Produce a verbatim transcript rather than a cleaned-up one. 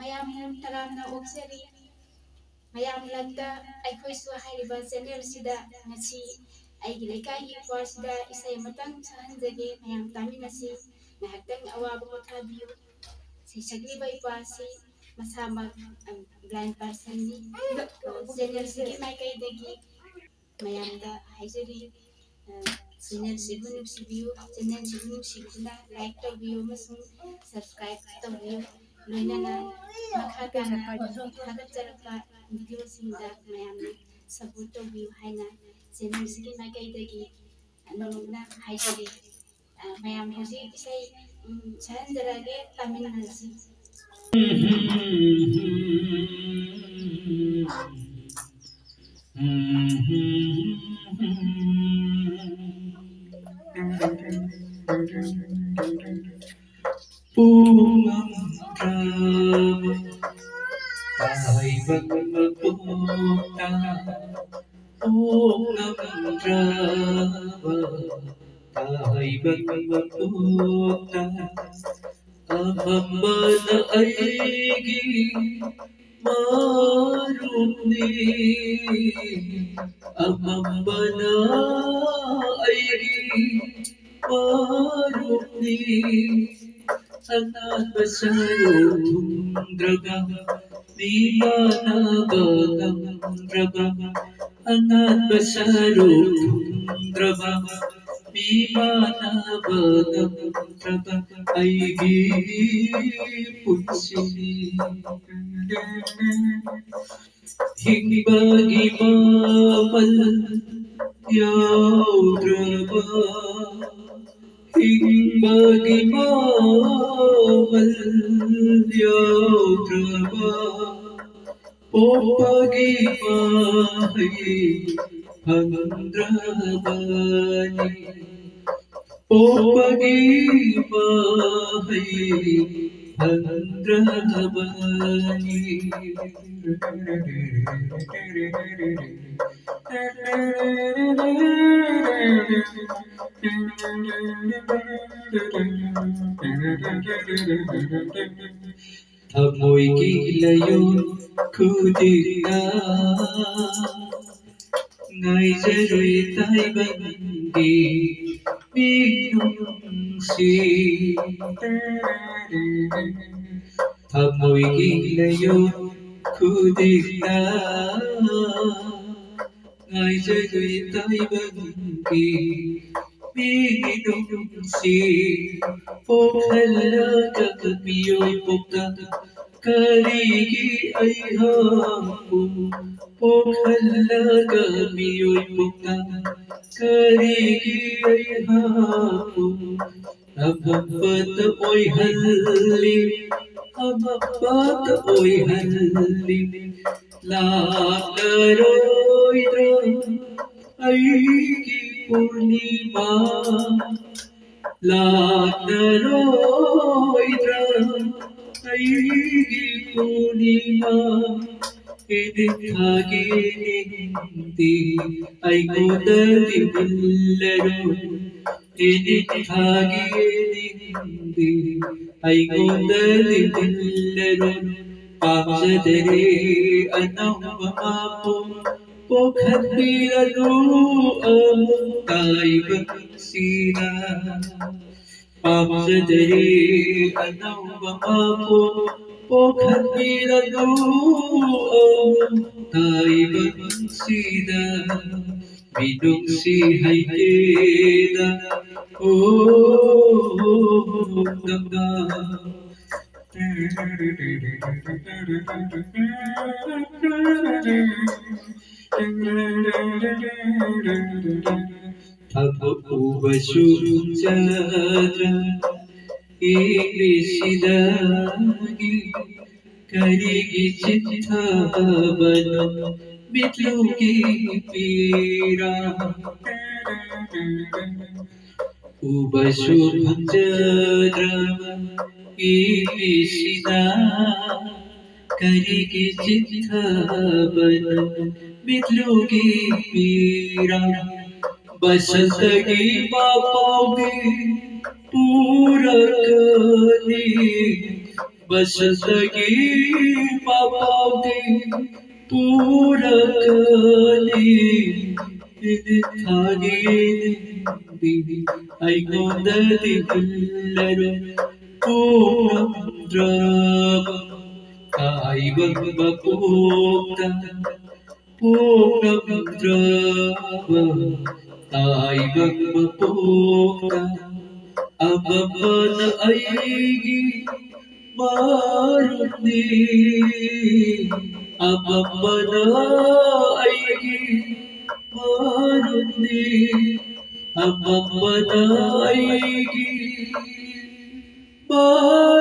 ꯃꯌꯥꯝ ꯇꯔꯥꯝꯅ ꯑꯣꯛꯆꯔꯤ꯫ ꯃꯌꯥꯝ ꯂꯛꯇ ꯑꯩꯈꯣꯏꯁꯨ ꯍꯥꯏꯔꯤꯕ channel ꯁꯤꯗ ꯉꯁꯤ ꯑꯩꯒꯤ ꯂꯩꯀꯥꯏꯒꯤ ꯏꯄ꯭ꯋꯥꯁꯤꯗ ꯏꯁꯩ ꯑꯃꯇꯪ ꯁꯛꯍꯟꯖꯒꯦ, ꯃꯌꯥꯝ ꯇꯥꯃꯤꯟꯅꯁꯤ꯫ ꯉꯥꯏꯍꯥꯛꯇꯪ ꯑꯋꯥꯕ ꯄꯣꯊꯥꯕꯤꯌꯨ꯫ ꯁꯩꯁꯛꯂꯤꯕ ꯏꯄ꯭ꯋꯥꯁꯤ ꯃꯁꯥꯃꯛ, ꯑ, blind person ꯅꯤ꯫ Channel ꯁꯤꯒꯤ ꯃꯥꯏꯀꯩꯗꯒꯤ ꯃꯌꯥꯝꯗ ꯍꯥꯏꯖꯔꯤ, ꯑ, channel ꯁꯤꯕꯨ ꯅꯨꯡꯁꯤꯕꯤꯌꯨ, channel ꯁꯤꯕꯨ ꯅꯨꯡꯁꯤꯕꯤꯗꯨꯅ like ꯇꯧꯕꯤꯌꯨ ꯑꯃꯁꯨꯡ subscribe ꯇꯧꯕꯤꯌꯨ꯫ ꯂꯣꯏꯅꯅ ꯃꯈꯥ ꯇꯥꯅ ꯊꯥꯒꯠꯆꯔꯛꯄ video ꯁꯤꯡꯗ ꯃꯌꯥꯝꯅ support ꯇꯧꯕꯤꯌꯨ ꯍꯥꯏꯅ channel ꯁꯤꯒꯤ ꯃꯥꯏꯀꯩꯗꯒꯤ ꯅꯧꯅ ꯍꯥꯏꯖꯔꯤ꯫ ꯑ, ꯃꯌꯥꯝ ꯍꯧꯖꯤꯛ ꯏꯁꯩ, ꯎꯝ, ꯁꯛꯍꯟꯖꯔꯛꯑꯒꯦ, ꯇꯥꯃꯤꯟꯅꯔꯁꯤ꯫ ꯄꯣꯛꯉꯝꯗ꯭ꯔꯕ ꯇꯥꯏꯕꯪ ꯃꯄꯣꯛꯇ, ꯄꯣꯛꯉꯝꯗ꯭ꯔꯕ ꯇꯥꯏꯕꯪ ꯃꯄꯣꯛꯇ, ꯑꯃꯝꯕꯅ ꯑꯩꯒꯤ ꯃꯔꯨꯞꯅꯤ, ꯑꯃꯝꯕꯅ ꯑꯩꯒꯤ ꯃꯔꯨꯞꯅꯤ꯫ ꯑꯉꯥꯟꯕ ꯁꯔꯨꯛ ꯊꯨꯡꯗ꯭ꯔꯕ, ꯃꯤꯃꯥꯟꯅꯕ ꯉꯝꯗ꯭ꯔꯕ, ꯑꯉꯥꯟꯕ ꯁꯔꯨꯛ ꯊꯨꯡꯗ꯭ꯔꯕ, ꯃꯤꯃꯥꯟꯅꯕ ꯉꯝꯗ꯭ꯔꯕ ꯑꯩꯒꯤ ꯄꯨꯟꯁꯤꯅꯤ꯫ ꯍꯤꯡꯕꯒꯤ ꯃꯃꯜ ꯌꯥꯎꯗ꯭ꯔꯕ, ꯍꯤꯡꯕꯒꯤ ꯃꯃꯜ ꯌꯥꯎꯗ꯭ꯔꯕ, ꯄꯣꯛꯄꯒꯤ ꯃꯍꯩ ꯐꯪꯗ꯭ꯔꯕꯅꯤ, ꯄꯣꯛꯄꯒꯤ ꯃꯍꯩ ꯐꯪꯗ꯭ꯔꯕꯅꯤ꯫ ꯊꯃꯣꯏꯒꯤ ꯂꯩꯌꯣꯟ ꯈꯨꯗꯤꯡꯅ ꯉꯥꯏꯖꯔꯨꯏ ꯇꯥꯏꯕꯪꯒꯤ ꯃꯤꯅꯨꯡꯁꯤ꯫ ꯊꯃꯣꯏꯒꯤ ꯂꯩꯌꯣꯟ ꯈꯨꯗꯤꯡꯅ ꯉꯥꯏꯖꯔꯨꯏ ꯇꯥꯏꯕꯪꯒꯤ ꯃꯤꯅꯨꯡꯁꯤ꯫ ꯄꯣꯛꯍꯜꯂꯒ ꯃꯤꯑꯣꯏ ꯄꯣꯛꯇ ꯀꯔꯤꯒꯤ ꯑꯩꯍꯥꯛꯄꯨ ꯄꯣꯛꯍꯜꯂꯒ ꯃꯤꯑꯣꯏ ꯄꯣꯛꯇ ꯀꯔꯤꯒꯤ ꯑꯩꯍꯥꯛꯄꯨ ꯑꯃꯝꯕꯇ ꯑꯣꯏꯍꯜꯂꯤ, ꯑꯃꯝꯕꯇ ꯑꯣꯏꯍꯜꯂꯤ꯫ ꯂꯥꯛꯂꯔꯣꯏꯗ꯭ꯔꯥ ꯑꯩꯒꯤ ꯄꯨꯔꯅꯤꯃꯥ? ꯂꯥꯛꯂꯔꯣꯏꯗ꯭ꯔꯥ ꯑꯩꯒꯤ ꯄꯨꯔꯅꯤꯃꯥ? ꯏꯅꯤꯡꯊꯥꯒꯤ ꯅꯤꯡꯗꯤ ꯑꯩꯉꯣꯟꯗꯗꯤ ꯃꯨꯜꯂꯔꯣꯏ꯫ ꯏꯅꯤꯡꯊꯥꯒꯤ ꯅꯤꯡꯗꯤ ꯑꯩꯉꯣꯟꯗꯗꯤ ꯃꯨꯜꯂꯔꯣꯏ꯫ ꯄꯥꯝꯖꯗꯔꯦ ꯑꯅꯧꯕ ꯃꯄꯣꯛ ꯄꯣꯛꯍꯟꯕꯤꯔꯅꯨ ꯑꯃꯨꯛ ꯇꯥꯏꯕꯪꯁꯤꯗ꯫ ꯄꯥꯝꯖꯗꯔꯦ ꯑꯅꯧꯕ ꯃꯄꯣꯛ ꯄꯣꯛꯍꯟꯕꯤꯔꯅꯨ ꯑꯃꯨꯛ ꯇꯥꯏꯕꯪꯁꯤꯗ꯫ ꯃꯤꯅꯨꯡꯁꯤ ꯍꯩꯇꯦꯗ, ꯑꯣ, ꯅꯪꯅ꯫ ꯊꯕꯛ ꯎꯕꯁꯨ ꯐꯪꯖꯗ꯭ꯔ ꯏꯃꯤꯁꯤꯗꯒꯤ ꯀꯔꯤꯒꯤ ꯆꯤꯠꯊꯕꯅꯣ ꯃꯤꯠꯂꯨꯒꯤ ꯄꯤꯔꯥ? ꯎꯕꯁꯨ ꯐꯪꯖꯗ꯭ꯔꯕ ꯏꯃꯤꯁꯤꯅ ꯀꯔꯤꯒꯤ ꯆꯤꯠꯊꯕꯅꯣ ꯃꯤꯠꯂꯨꯒꯤ ꯄꯤꯔꯥ? ꯕꯁꯟꯇꯒꯤ ꯃꯄꯥꯎꯗꯤ ꯄꯨꯔꯛꯀꯅꯤ꯫ ꯃꯁꯛꯇꯒꯤ ꯃꯄꯥꯎꯗꯤ ꯄꯨꯔꯛꯀꯅꯤ꯫ ꯅꯤꯅꯤꯠ ꯊꯥꯒꯤ ꯅꯤꯡꯗꯤ ꯑꯩꯉꯣꯟꯗꯗꯤ ꯍꯨꯜꯂꯔꯣꯏ꯫ ꯄꯣꯛꯂꯝꯗ꯭ꯔꯕ ꯇꯥꯏꯕꯪ ꯃꯄꯣꯛꯇ, ꯄꯣꯛꯂꯝꯗ꯭ꯔꯕ ꯇꯥꯏꯕꯪ ꯃꯄꯣꯛꯇ, ꯑꯃꯝꯕꯅ ꯑꯩꯒꯤ ꯃꯔꯨꯞꯅꯤ, ꯑꯃꯝꯕꯅ ꯑꯩꯒꯤ ꯃꯔꯨꯞꯅꯤ, ꯑꯃꯝꯕꯅ ꯑꯩꯒꯤ ꯃꯔꯨꯞꯅꯤ꯫